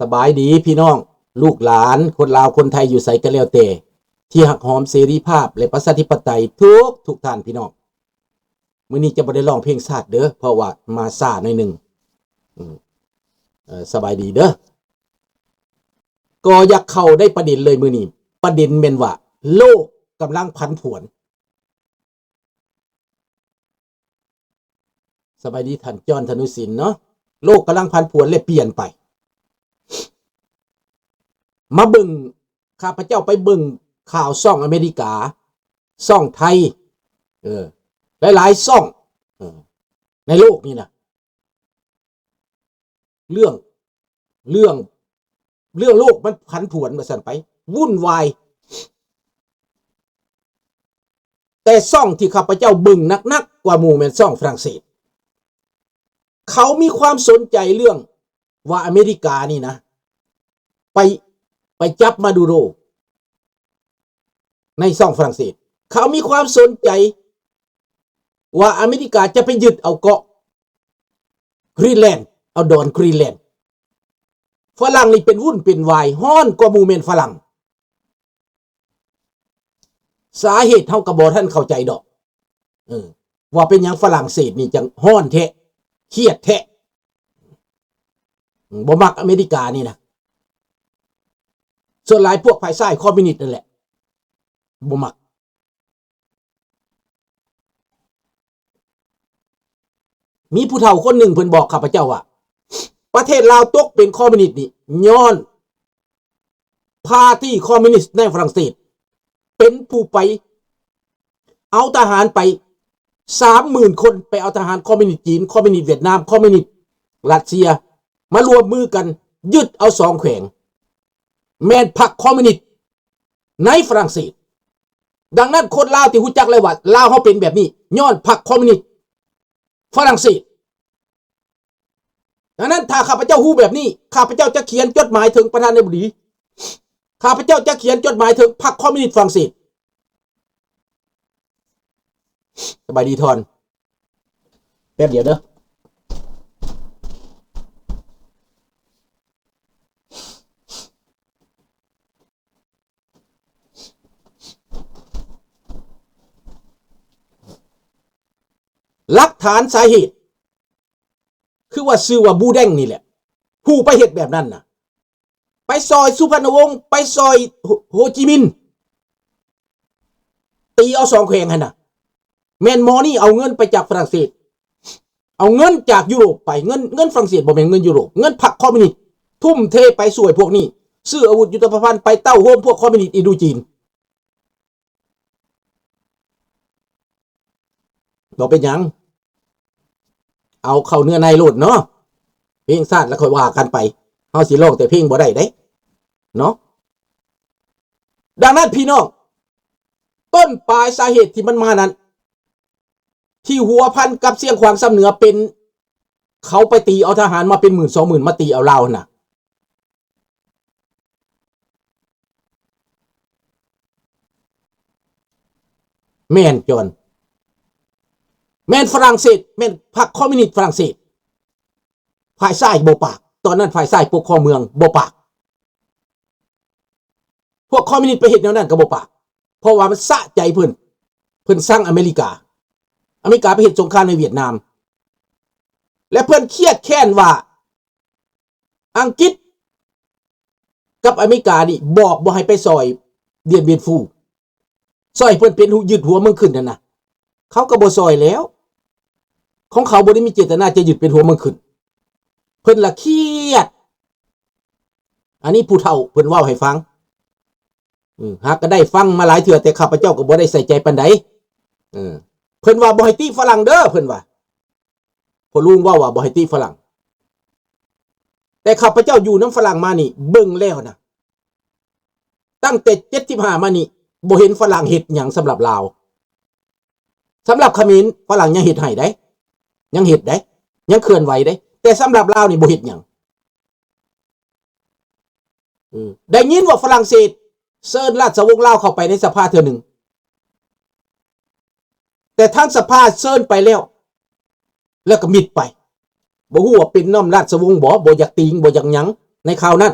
ສະບາຍດີພີ່ນ້ອງ ລູກຫຼານ ຄົນລາວ ຄົນໄທ ຢູ່ໃສກໍແລ້ວແຕ່ ທີ່ຮັກຫອມເສລີພາບ ແລະ ປະຊາທິປະໄຕ ທຸກໆທ່ານພີ່ນ້ອງ. ມື້ນີ້ຈະບໍ່ໄດ້ຮ້ອງເພງຊາດເດີ້ ເພາະວ່າມາຊ້າໜ້ອຍໜຶ່ງ. ອືມ ເອີ ສະບາຍດີເດີ້. ກໍຢາກເຂົ້າໃນປະເດັນເລີຍມື້ນີ້. ປະເດັນແມ່ນວ່າ ໂລກກຳລັງຜັນຜວນ. ສະບາຍດີທ່ານຈອນ ທະນຸສິນເນາະ. ໂລກກຳລັງຜັນຜວນ ແລະ ປ່ຽນໄປ. ມາເບິ່ງ ຂ້າພະເຈົ້າໄປເບິ່ງຂ່າວຊ່ອງອາເມລິກາ, ຊ່ອງໄທ, ເອີ ຫຼາຍໆຊ່ອງ, ເອີ ໃນໂລກນີ້ນະ. ເລື່ອງ ເລື່ອງ ເລື່ອງໂລກມັນຜັນຜວນວ່າຊັ້ນໄປ, ວຸ່ນວາຍ. ແຕ່ຊ່ອງທີ່ຂ້າພະເຈົ້າເບິ່ງໜັກໆກວ່າໝູ່ແມ່ນຊ່ອງຝຣັ່ງເສດ. ເຂົາມີຄວາມສົນໃຈເລື່ອງວ່າອາເມລິການີ້ນະ ໄປ ໄປຈັບມາດູໂຣ ໃນຊ່ອງຝຣັ່ງເສດ. ເຂົາມີຄວາມສົນໃຈວ່າອາເມລິກາຈະໄປຍຶດເອົາເກາະກຣີນແລນ, ເອົາດອນກຣີນແລນ. ຝຣັ່ງນີ້ເປັນວຸ່ນເປັນວາຍ, ຮ້ອນກວ່າໝູ່ແມ່ນຝຣັ່ງ. ສາເຫດເຮົາກໍບໍ່ທັນເຂົ້າໃຈດອກ ເອີ ວ່າເປັນຫຍັງຝຣັ່ງເສດນີ້ຈັ່ງຮ້ອນແທ້, ຄຽດແທ້, ບໍ່ມັກອາເມລິການີ້ນະ. ສ່ວນຫຼາຍພວກຝ່າຍຊ້າຍຄອມມິວນິດນັ້ນແຫຼະ ບໍ່ມັກ. ມີຜູ້ເຖົ້າຄົນໜຶ່ງເພິ່ນບອກຂ້າພະເຈົ້າວ່າ ປະເທດລາວຕົກເປັນຄອມມິວນິດນີ້ ຍ້ອນ ພາຕີຄອມມິວນິດໃນຝຣັ່ງເສດ ເປັນຜູ້ໄປເອົາທະຫານໄປສາມໝື່ນຄົນ, ໄປເອົາທະຫານຄອມມິວນິດຈີນ, ຄອມມິວນິດຫວຽດນາມ, ຄອມມິວນິດຣັດເຊຍ ມາລວມມືກັນຍຶດເອົາສອງແຂວງ ແມ່ນພັກຄອມມິວນິດໃນຝຣັ່ງເສດ. ດັ່ງນັ້ນ ຄົນລາວທີ່ຮູ້ຈັກແລ້ວວ່າລາວເຮົາເປັນແບບນີ້ ຍ້ອນພັກຄອມມິວນິດຝຣັ່ງເສດ. ດັ່ງນັ້ນ ຖ້າຂ້າພະເຈົ້າຮູ້ແບບນີ້ ຂ້າພະເຈົ້າຈະຂຽນຈົດໝາຍເຖິງປະທານາທິບໍດີ, ຂ້າພະເຈົ້າຈະຂຽນຈົດໝາຍເຖິງພັກຄອມມິວນິດຝຣັ່ງເສດ. ສະບາຍດີທອນ ແປັບດຽວເດີ້. ຫຼັກຖານສາເຫດ ຄືວ່າຊື່ວ່າບູແດງນີ້ແຫຼະ ຜູ້ໄປເຮັດແບບນັ້ນນະ ໄປຊ່ອຍສຸພັນນະວົງ ໄປຊ່ອຍໂຮ ໂຮຈິມິນ ຕີເອົາສອງແຂວງຫັ້ນນະ. ແມ່ນໝໍນີ້ເອົາເງິນໄປຈາກຝຣັ່ງເສດ ເອົາເງິນຈາກຢູໂຣບໄປ, ເງິນ ເງິນຝຣັ່ງເສດ ບໍ່ແມ່ນເງິນຢູໂຣບ, ເງິນພັກຄອມມິວນິດ ທຸ່ມເທໄປຊ່ວຍພວກນີ້ ຊື້ອາວຸດຍຸດທະປະພັນ ໄປເຕົ້າໂຮມພວກຄອມມິວນິດອິນໂດຈີນ. ບໍ່ເປັນຫຍັງ ເອົາເຂົ້າເນື້ອໃນໂລດເນາະ, ເພງຊາດແລ້ວຄ່ອຍວ່າກັນໄປ, ເຮົາຊິຮ້ອງແຕ່ເພງບໍ່ໄດ້ເດ້ເນາະ. ດັ່ງນັ້ນພີ່ນ້ອງ ຕົ້ນປາຍສາເຫດທີ່ມັນມານັ້ນ ທີ່ພົວພັນກັບຊຽງຂວາງຊຳເໜືອເປັນ ເຂົາໄປຕີເອົາທະຫານມາເປັນໝື່ນສອງໝື່ນ ມາຕີເອົາລາວຫັ້ນນະ. ແມ່ນ ຈອນ ແມ່ນຝຣັ່ງເສດ, ແມ່ນພັກຄອມມິວນິດຝຣັ່ງເສດ. ຝ່າຍຊ້າຍບໍ່ປາກ, ຕອນນັ້ນຝ່າຍຊ້າຍປົກຄອງເມືອງບໍ່ປາກ. ພວກຄອມມິວນິດໄປເຮັດແນວນັ້ນກໍບໍ່ປາກ, ເພາະວ່າມັນສະໃຈເພິ່ນ, ເພິ່ນຊັງອາເມລິກາ. ອາເມລິກາໄປເຮັດສົງຄາມໃນຫວຽດນາມ ແລະ ເພິ່ນຄຽດແຄ້ນວ່າອັງກິດກັບອາເມລິການີ້ບອກບໍ່ໃຫ້ໄປຊ່ອຍດຽນບຽນຟູ. ຊ່ອຍເພິ່ນເປັນຫຸ ຍຶດຫົວເມືອງຂຶ້ນຫັ້ນນະ, ເຂົາກໍບໍ່ຊ່ອຍແລ້ວ. ຂອງເຂົາບໍ່ໄດ້ມີເຈດຕະນາຈະຍຶດເປັນຫົວເມືອງຂຶ້ນ, ເພິ່ນລະຄຽດ. ອັນນີ້ຜູ້ເຖົ້າເພິ່ນເວົ້າໃຫ້ຟັງ. ເອີ ຫາກກໍໄດ້ຟັງມາຫຼາຍເທື່ອ, ແຕ່ຂ້າພະເຈົ້າກໍບໍ່ໄດ້ໃສ່ໃຈປານໃດ. ເອີ ເພິ່ນວ່າບໍ່ໃຫ້ຕິຝຣັ່ງເດີ, ເພິ່ນວ່າ. ພໍ່ລຸງເວົ້າວ່າບໍ່ໃຫ້ຕິຝຣັ່ງ, ແຕ່ຂ້າພະເຈົ້າຢູ່ນຳຝຣັ່ງມານີ້ ເບິ່ງແລ້ວນະ, ຕັ້ງແຕ່ເຈັດສິບຫ້າມານີ້ ບໍ່ເຫັນຝຣັ່ງເຮັດຫຍັງສຳລັບລາວ. ສຳລັບຂະເໝນ ຝຣັ່ງຍັງເຮັດໃຫ້ໄດ໋, ຍັງເຮັດໄດ໋, ຍັງເຄື່ອນໄຫວໄດ໋, ແຕ່ສຳລັບລາວນີ້ບໍ່ເຮັດຫຍັງ. ເອີ ໄດ້ຍິນວ່າຝຣັ່ງເສດເຊີນລາຊະວົງລາວເຂົ້າໄປໃນສະພາເທື່ອໜຶ່ງ, ແຕ່ທາງສະພາເຊີນໄປແລ້ວ ແລ້ວກໍມິດໄປ. ບໍ່ຮູ້ວ່າເປັນນຳລາຊະວົງບໍ, ບໍ່ຢາກຕິງ, ບໍ່ຢາກຫຍັງ, ໃນຂ່າວນັ້ນ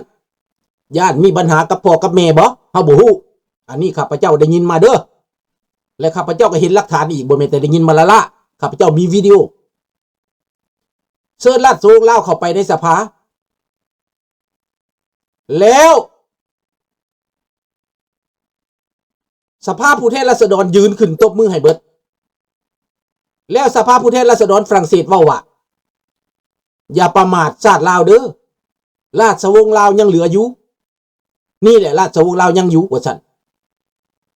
ຢ້ານມີບັນຫາກັບພໍ່ກັບແມ່ບໍ່? ເຮົາບໍ່ຮູ້. ອັນນີ້ຂ້າພະເຈົ້າໄດ້ຍິນມາເດີ້ ແລະ ຂ້າພະເຈົ້າກໍເຫັນຫຼັກຖານອີກ, ບໍ່ແມ່ນແຕ່ໄດ້ຍິນມາລ້າໆ, ຂ້າພະເຈົ້າມີວິດີໂອ. ເຊີນລາຊະວົງລາວເຂົ້າໄປໃນສະພາ ແລ້ວ ສະພາຜູ້ແທນລາຊະດອນຢືນຂຶ້ນຕົບມືໃຫ້ເບິດ. ແລ້ວສະພາຜູ້ແທນລາຊະດອນຝຣັ່ງເສດເວົ້າວ່າ ຢ່າປະໝາດຊາດລາວເດີ້, ລາຊະວົງລາວຍັງເຫຼືອຢູ່. ນີ້ແຫຼະ ລາຊະວົງລາວຍັງຢູ່ ວ່າຊັ້ນ.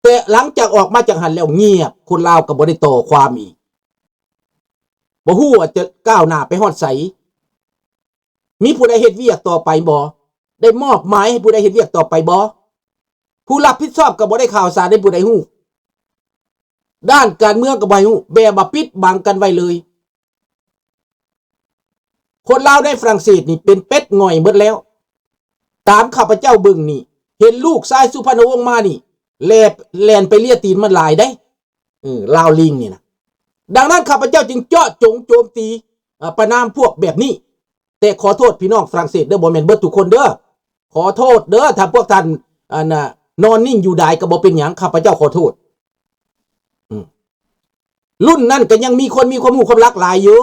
ແຕ່ຫຼັງຈາກອອກມາຈາກຫັ້ນແລ້ວງຽບ, ຄົນລາວກໍບໍ່ໄດ້ຕໍ່ຄວາມອີກ, ບໍ່ຮູ້ວ່າຈະກ້າວໜ້າໄປຮອດໃສ. ມີຜູ້ໃດເຮັດວຽກຕໍ່ໄປບໍ່? ໄດ້ມອບໝາຍໃຫ້ຜູ້ໃດເຮັດວຽກຕໍ່ໄປບໍ່? ຜູ້ຮັບຜິດຊອບກໍບໍ່ໄດ້ຂ່າວສານໃຫ້ຜູ້ໃດຮູ້, ດ້ານການເມືອງກໍບໍ່ໃຫ້ຮູ້, ແບບວ່າປິດບັງກັນໄວ້ເລີຍ. ຄົນລາວໃນຝຣັ່ງເສດນີ້ເປັນເປັດຫງ່ອຍເບິດແລ້ວ. ຕາມຂ້າພະເຈົ້າເບິ່ງນີ້ ເຫັນລູກຊາຍສຸພະນະວົງມານີ້ ແລ່ນ ແລ່ນໄປເລຍຕີນມັນຫຼາຍເດ້. ເອີ ລາວລີງນີ້ນະ. ດັ່ງນັ້ນ ຂ້າພະເຈົ້າຈຶ່ງເຈາະຈົງໂຈມຕີ ເອີ ປະນາມພວກແບບນີ້. ແຕ່ຂໍໂທດພີ່ນ້ອງຝຣັ່ງເສດເດີ້, ບໍ່ແມ່ນເບິດທຸກຄົນເດີ້. ຂໍໂທດເດີ້ ຖ້າພວກທ່ານ ອັນນ່າ ນອນນິ່ງຢູ່ດາຍກໍບໍ່ເປັນຫຍັງ, ຂ້າພະເຈົ້າຂໍໂທດ. ອືມ ລຸ້ນນັ້ນກໍຍັງມີຄົນມີຄວາມຮູ້ຄວາມຫຼັກຫຼາຍຢູ່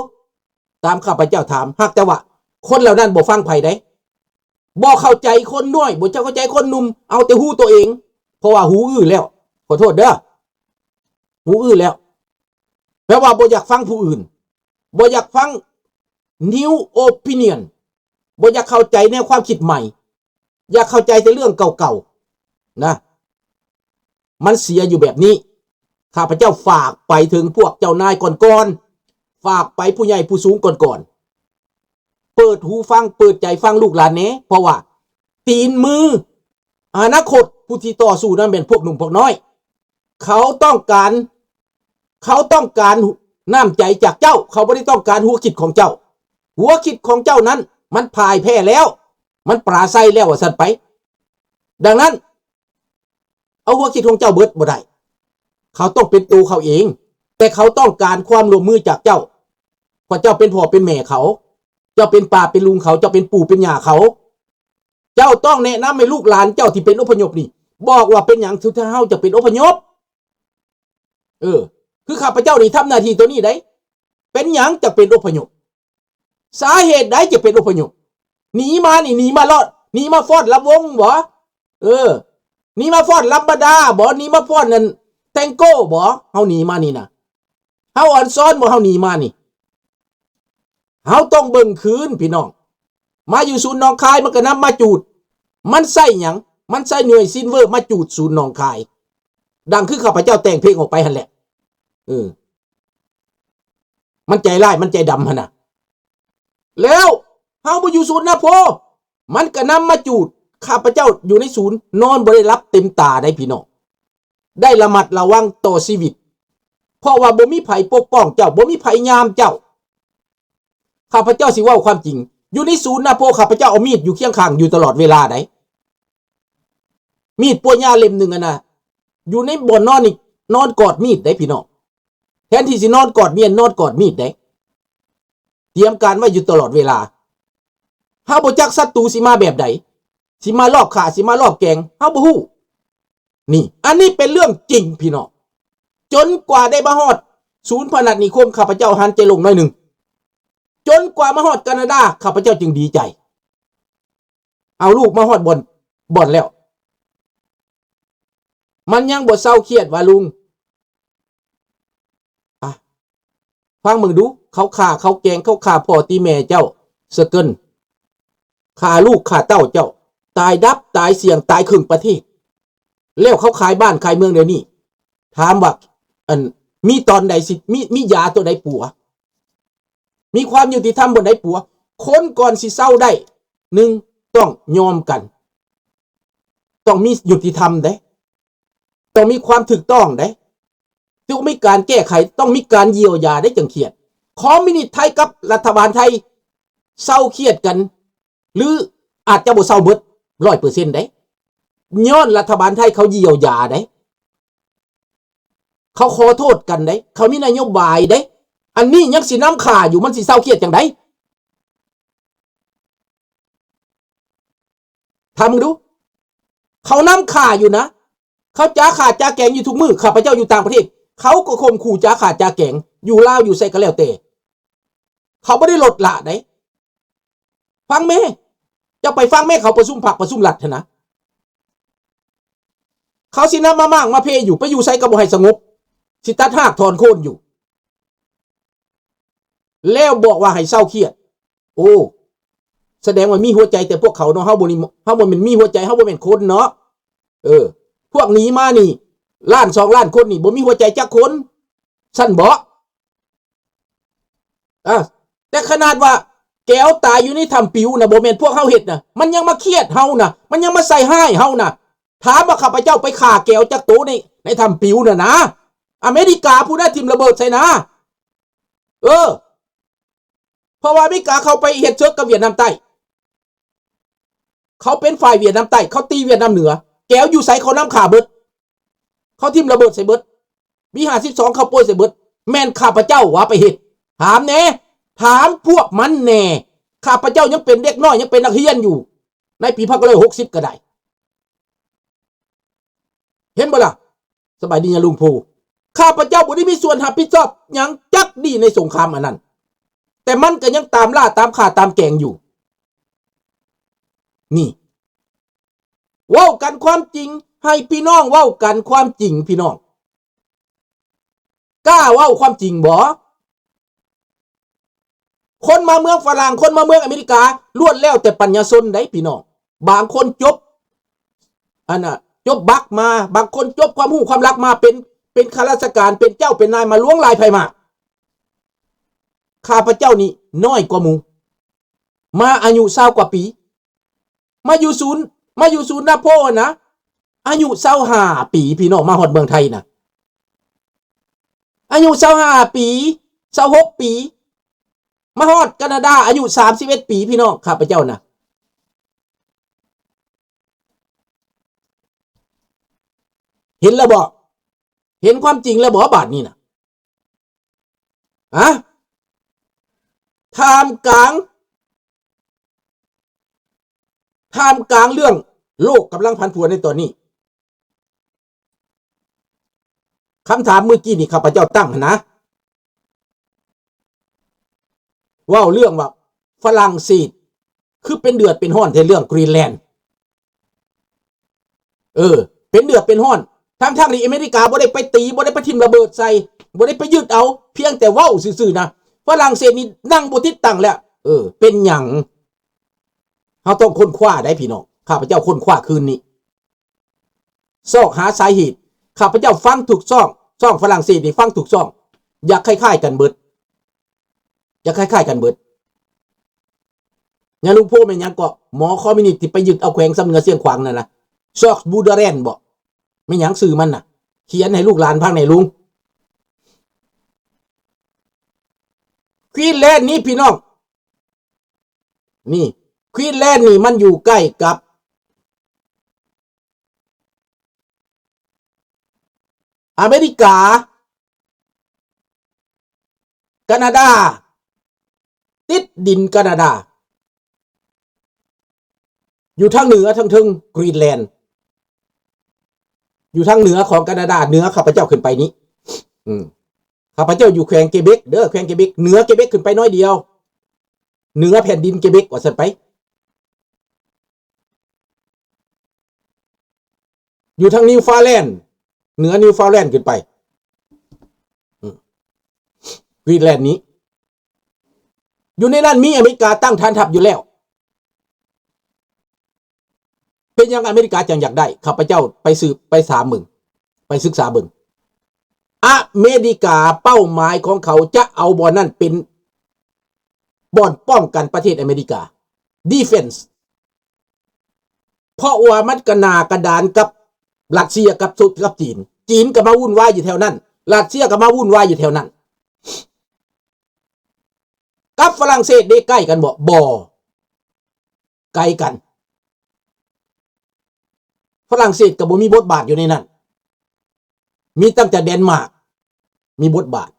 ຕາມຂ້າພະເຈົ້າຖາມ. ຫາກແຕ່ວ່າຄົນເຫຼົ່ານັ້ນບໍ່ຟັງໃຜໃດ. ບໍ່ເຂົ້າໃຈຄົນນ້ອຍ, ບໍ່ເຈົ້າເຂົ້າໃຈຄົນໜຸ່ມ, ເອົາແຕ່ຮູ້ໂຕເອງ, ເພາະວ່າຫູອື້ແລ້ວ. ຂໍໂທດເດີ້ ຫູອື້ແລ້ວ. ແປວ່າບໍ່ຢາກຟັງຜູ້ອື່ນ, ບໍ່ຢາກຟັງ new opinion, ບໍ່ຢາກເຂົ້າໃຈແນວຄວາມຄິດໃໝ່, ຢາກເຂົ້າໃຈແຕ່ເລື່ອງເກົ່າໆນະ. ມັນເສຍຢູ່ແບບນີ້. ຂ້າພະເຈົ້າຝາກໄປເຖິງພວກເຈົ້ານາຍກ່ອນໆ, ຝາກໄປຜູ້ໃຫຍ່ຜູ້ສູງກ່ອນໆ. ເປີດຫູຟັງ, ເປີດໃຈຟັງລູກຫຼານແດ່, ເພາະວ່າຕີນມື ອະນາຄົດຜູ້ທີ່ຕໍ່ສູ້ນັ້ນແມ່ນພວກໜຸ່ມພວກນ້ອຍ. ເຂົາຕ້ອງການ, ເຂົາຕ້ອງການນ້ຳໃຈຈາກເຈົ້າ, ເຂົາບໍ່ໄດ້ຕ້ອງການຫົວຄິດຂອງເຈົ້າ. ຫົວຄິດຂອງເຈົ້ານັ້ນມັນພ່າຍແພ້ແລ້ວ, ມັນປາໄຊແລ້ວ ວ່າຊັ້ນໄປ. ດັ່ງນັ້ນ ເອົາຫົວຄິດຂອງເຈົ້າເບິດບໍ່ໄດ້. ເຂົາຕ້ອງເປັນໂຕເຂົາເອງ, ແຕ່ເຂົາຕ້ອງການຄວາມຮ່ວມມືຈາກເຈົ້າ, ເພາະເຈົ້າເປັນພໍ່ເປັນແມ່ເຂົາ, ເຈົ້າເປັນປ້າເປັນລຸງເຂົາ, ເຈົ້າເປັນປູ່ເປັນຍ່າເຂົາ. ເຈົ້າຕ້ອງແນະນຳໃຫ້ລູກຫຼານເຈົ້າທີ່ເປັນອົບພະຍົບນີ້ ບອກວ່າເປັນຫຍັງເຮົາຈະເປັນອົບພະຍົບ. ເອີ ຄືຂ້າພະເຈົ້ານີ້ທຳໜ້າທີ່ໂຕນີ້ໄດ໋. ເປັນຫຍັງຈະເປັນອົບພະຍົບ? ສາເຫດໃດຈະເປັນອົບພະຍົບ? ໜີມານີ້ ໜີມາລອດ ໜີມາຟ້ອນລຳວົງບໍ? ເອີ ໜີມາຟ້ອນລຳບັນດາບໍ? ໜີມາຟ້ອນນັ້ນແທັງໂກ້ບໍ? ເຮົາໜີມານີ້ນະ ເຮົາອອນຊອນບໍ? ເຮົາໜີມານີ້ ເຮົາຕ້ອງເບິ່ງຄືນພີ່ນ້ອງ. ມາຢູ່ສູນໜອງຄາຍ ມັນກໍນຳມາຈູດ. ມັນໃຊ້ຫຍັງ? ມັນໃຊ້ໜ່ວຍຊິນເວີມາຈູດສູນໜອງຄາຍ. ດັ່ງຄືຂ້າພະເຈົ້າແຕ່ງເພງອອກໄປຫັ້ນແຫຼະ. ເອີ ມັນໃຈຮ້າຍ ມັນໃຈດຳຫັ້ນນະ. ແລ້ວເຮົາບໍ່ຢູ່ສູນນາໂພ ມັນກໍນຳມາຈູດ. ຂ້າພະເຈົ້າຢູ່ໃນສູນ ນອນບໍ່ໄດ້ຫຼັບເຕັມຕາໄດ໋ພີ່ນ້ອງ. ໄດ້ລະມັດລະວັງຕໍ່ຊີວິດ ເພາະວ່າບໍ່ມີໃຜປົກປ້ອງເຈົ້າ, ບໍ່ມີໃຜຍາມເຈົ້າ. ຂ້າພະເຈົ້າຊິເວົ້າຄວາມຈິງ, ຢູ່ໃນສູນນາໂພ ຂ້າພະເຈົ້າເອົາມີດຢູ່ຄຽງຂ້າງຢູ່ຕະຫຼອດເວລາໃດ໋. ມີດປົວຫຍ້າເຫຼັ້ມໜຶ່ງຫັ້ນນະ ຢູ່ໃນບ່ອນນອນນີ້ ນອນກອດມີດໄດ໋ພີ່ນ້ອງ. ແທນທີ່ຊິນອນກອດເມຍ ນອນກອດມີດໄດ໋. ຕຽມການໄວ້ຢູ່ຕະຫຼອດເວລາ. ເຮົາບໍ່ຈັກສັດຕູຊິມາແບບໃດ, ຊິມາລອບຂ້າ ຊິມາລອບແກງ ເຮົາບໍ່ຮູ້. ນີ້ ອັນນີ້ເປັນເລື່ອງຈິງພີ່ນ້ອງ. ຈົນກວ່າໄດ້ມາຮອດສູນພະນັດນິຄົມ ຂ້າພະເຈົ້າຫັນໃຈໂລ່ງໜ້ອຍໜຶ່ງ. ຈົນກວ່າມາຮອດການາດາ ຂ້າພະເຈົ້າຈຶ່ງດີໃຈ. ເອົາລູກມາຮອດບ່ອນ, ບ່ອນແລ້ວ ມັນຍັງບໍ່ເຊົາຄຽດວ່າລຸງ. ອະ ຟັງເບິ່ງດູ, ເຂົາຂ້າເຂົາແກງ, ເຂົາຂ້າພໍ່ຕີແມ່ເຈົ້າ ສະເກີນ, ຂ້າລູກຂ້າເຕົ້າເຈົ້າ, ຕາຍດັບຕາຍສ່ຽງ, ຕາຍເຄິ່ງປະເທດ. ແລ້ວເຂົາຂາຍບ້ານຂາຍເມືອງດຽວນີ້. ຖາມວ່າ ອັນ ມີຕອນໃດຊິ ມີ ມີຢາຕົວໃດປົວ? ມີຄວາມຍຸຕິທຳບ່ອນໃດປົວ? ຄົນກ່ອນຊິເຊົາໄດ້ ໜຶ່ງ ຕ້ອງຍອມກັນ, ຕ້ອງມີຍຸຕິທຳເດ້, ຕ້ອງມີຄວາມຖືກຕ້ອງເດ້, ຕ້ອງມີການແກ້ໄຂ, ຕ້ອງມີການຢຽວຢາເດ້ ຈັ່ງຄຽດ. ຄອມມິວນິດໄທກັບລັດຖະບານໄທເຊົາຄຽດກັນ ຫຼື ອາດຈະບໍ່ເຊົາເບິດຮ້ອຍເປີເຊັນເດ້, ຍ້ອນລັດຖະບານໄທເຂົາຢຽວຢາເດ້. ເຂົາຂໍໂທດກັນເດ້, ເຂົາມີນະໂຍບາຍເດ້. ອັນນີ້ຍັງຊິນຳຂ້າຢູ່, ມັນຊິເຊົາຄຽດຈັ່ງໃດ? ຖາມເບິ່ງດູ ເຂົານຳຂ້າຢູ່ນະ ເຂົາຈາຂ້າຈາແກງຢູ່ທຸກມື້. ຂ້າພະເຈົ້າຢູ່ຕ່າງປະເທດ ເຂົາກໍຂົ່ມຂູ່ຈາຂ້າຈາແກງ ຢູ່ລາວຢູ່ໃສກໍແລ້ວແຕ່ ເຂົາບໍ່ໄດ້ລົດລະໃດ. ຟັງແມ້ ເຈົ້າໄປຟັງແມ້ ເຂົາປະຊຸມພັກປະຊຸມລັດຫັ້ນນະ ເຂົາຊິນຳມາມ້າງມາເພຢູ່ ໄປຢູ່ໃສກໍບໍ່ໃຫ້ສະຫງົບ ຊິຕັດຮາກຖອນໂຄນຢູ່ ແລ້ວບອກວ່າໃຫ້ເຊົາຄຽດ. ໂອ້ ສະແດງວ່າມີຫົວໃຈແຕ່ພວກເຂົາເນາະ ເຮົາບໍ່ມີ ເຮົາບໍ່ແມ່ນມີຫົວໃຈ ເຮົາບໍ່ແມ່ນຄົນເນາະ. ເອີ ພວກໜີມານີ້ ລ້ານສອງລ້ານຄົນນີ້ ບໍ່ມີຫົວໃຈຈັກຄົນ ຊັ້ນເບາະ? ອາ ແຕ່ຂະໜາດວ່າແກວຕາຍຢູ່ໃນຖ້ຳປິວນະ ບໍ່ແມ່ນພວກເຮົາເຮັດນະ ມັນຍັງມາຄຽດເຮົານະ ມັນຍັງມາໃສ່ຮ້າຍເຮົານະ. ຖາມວ່າຂ້າພະເຈົ້າໄປຂ້າແກວຈັກໂຕໃນ ໃນຖ້ຳປິວນະນະ? ອາເມລິກາພຸ້ນນະຖິ້ມລະເບີດໃສ່ນະ. ເອີ ເພາະວ່າອາເມລິກາເຂົາໄປເຮັດເສິກກັບຫວຽດນາມໃຕ້ ເຂົາເປັນຝ່າຍຫວຽດນາມໃຕ້ ເຂົາຕີຫວຽດນາມເໜືອ ແກວຢູ່ໃສເຂົານຳຂ້າເບິດ ເຂົາຖິ້ມລະເບີດໃສ່ເບິດ ບີຫ້າສິບສອງເຂົາປ່ອຍໃສ່ເບິດ. ແມ່ນຂ້າພະເຈົ້າຫວາໄປເຮັດ? ຖາມແດ່ ຖາມພວກມັນແດ່. ຂ້າພະເຈົ້າຍັງເປັນເດັກນ້ອຍ ຍັງເປັນນັກຮຽນຢູ່ ໃນປີພັນເກົ້າຮ້ອຍຫົກສິບກໍໄດ້ ເຫັນບໍ່ລະ? ສະບາຍດີຍາລຸງພູ ຂ້າພະເຈົ້າບໍ່ໄດ້ມີສ່ວນຮັບຜິດຊອບຫຍັງຈັກດີ້ໃນສົງຄາມອັນນັ້ນ ແຕ່ມັນກໍຍັງຕາມລ່າຕາມຂ້າຕາມແກງຢູ່. ນີ້ ເວົ້າກັນຄວາມຈິງ ໃຫ້ພີ່ນ້ອງເວົ້າກັນຄວາມຈິງ ພີ່ນ້ອງ ກ້າເວົ້າຄວາມຈິງບໍ່? ຄົນມາເມືອງຝຣັ່ງ ຄົນມາເມືອງອາເມລິກາ ລ້ວນແລ້ວແຕ່ປັນຍາຊົນໃດ໋ພີ່ນ້ອງ. ບາງຄົນຈົບ ອັນນ່າ ຈົບບັກມາ ບາງຄົນຈົບຄວາມຮູ້ຄວາມລັບມາ ເປັນ ເປັນຂ້າລາຊະການ ເປັນເຈົ້າເປັນນາຍ ມາຫຼວງຫຼາຍໃຜມາ. ຂ້າພະເຈົ້ານີ້ນ້ອຍກວ່າໝູ່ ມາອາຍຸຊາວກວ່າປີ ມາຢູ່ສູນ ມາຢູ່ສູນນາໂພຫັ້ນນະ ອາຍຸຊາວຫ້າປີ ພີ່ນ້ອງ ມາຮອດເມືອງໄທນະ ອາຍຸຊາວຫ້າປີ ຊາວຫົກປີ ມາຮອດການາດາອາຍຸສາມສິບເອັດປີ ພີ່ນ້ອງ ຂ້າພະເຈົ້ານະ. ເຫັນແລ້ວບໍ່? ເຫັນຄວາມຈິງແລ້ວບໍ່? ບາດນີ້ນະ ຮະ ທ່າມກາງ ທ່າມກາງເລື່ອງໂລກກຳລັງຜັນຜວນໃນຕອນນີ້ ຄຳຖາມມື້ກີ້ນີ້ຂ້າພະເຈົ້າຕັ້ງຫັ້ນນະ ເວົ້າເລື່ອງວ່າຝຣັ່ງເສດຄືເປັນເດືອດເປັນຮ້ອນແທ້ເລື່ອງ Greenland ເອີ ເປັນເດືອດເປັນຮ້ອນ ທັງໆທີ່ອາເມລິກາບໍ່ໄດ້ໄປຕີ ບໍ່ໄດ້ໄປຖິ້ມລະເບີດໃສ່ ບໍ່ໄດ້ໄປຍຶດເອົາ ພຽງແຕ່ເວົ້າຊື່ໆນະ ຝຣັ່ງເສດນີ້ນັ່ງບໍ່ຕິດຕັ້ງແລ້ວ. ເອີ ເປັນຫຍັງ? ເຮົາຕ້ອງຄົ້ນຄວ້າໄດ໋ພີ່ນ້ອງ ຂ້າພະເຈົ້າຄົ້ນຄວ້າຄືນນີ້ ຊອກຫາສາເຫດ ຂ້າພະເຈົ້າຟັງທຸກຊ່ອງ ຊ່ອງຝຣັ່ງເສດນີ້ຟັງທຸກຊ່ອງ ຢາກຄ້າຍໆກັນເບິດ ຢາກຄ້າຍໆກັນເບິດ. ຍາລຸງໂພແມ່ນຫຍັງເກາະ? ໝໍຄອມມິວນິດທີ່ໄປຍຶດເອົາແຂວງຊຳເໜືອຊຽງຂວາງນັ້ນນະ ຊອກບູເດີແລນບໍ? ແມ່ນຫຍັງຊື່ມັນນະ? ຂຽນໃຫ້ລູກຫຼານຟັງແດ່ລຸງ. ຄວີນແລນນີ້ພີ່ນ້ອງ ນີ້ ຄວີນແລນນີ້ມັນຢູ່ໃກ້ກັບອາເມລິກາ ການາດາ ຕິດດິນການາດາ ຢູ່ທາງເໜືອທາງເທິງ Greenland ຢູ່ທາງເໜືອຂອງການາດາ ເໜືອຂ້າພະເຈົ້າຂຶ້ນໄປນີ້ ອືມ ຂ້າພະເຈົ້າຢູ່ແຂວງເກເບັກເດີ ແຂວງເກເບັກ ເໜືອເກເບັກຂຶ້ນໄປໜ້ອຍດຽວ ເໜືອແຜ່ນດິນເກເບັກວ່າຊັ້ນໄປ ຢູ່ທາງນິວຟາແລນ ເໜືອນິວຟາແລນຂຶ້ນໄປ ອືມ ກຣີນແລນນີ້ ຢູ່ໃນນັ້ນມີອາເມລິກາຕັ້ງຖານທັບຢູ່ແລ້ວ. ເປັນຫຍັງອາເມລິກາຈັ່ງຢາກໄດ້? ຂ້າພະເຈົ້າໄປສືບ ໄປຖາມເບິ່ງ ໄປສຶກສາເບິ່ງ. ອາເມລິກາເປົ້າໝາຍຂອງເຂົາຈະເອົາບ່ອນນັ້ນເປັນບ່ອນປ້ອງກັນປະເທດອາເມລິກາ ດີເຟນສ໌ ເພາະວ່າມັນກະໜ້າກະດານກັບຣັດເຊຍ ກັບ ກັບຈີນ. ຈີນກໍມາວຸ່ນວາຍຢູ່ແຖວນັ້ນ ຣັດເຊຍກໍມາວຸ່ນວາຍຢູ່ແຖວນັ້ນ. ກັບຝຣັ່ງເສດເດ ໃກ້ກັນບໍ່? ບໍ່ ໄກກັນ. ຝຣັ່ງເສດກໍບໍ່ມີບົດບາດຢູ່ໃນນັ້ນ ມີຕັ້ງແຕ່ແດນມາກມີບົດບາດ.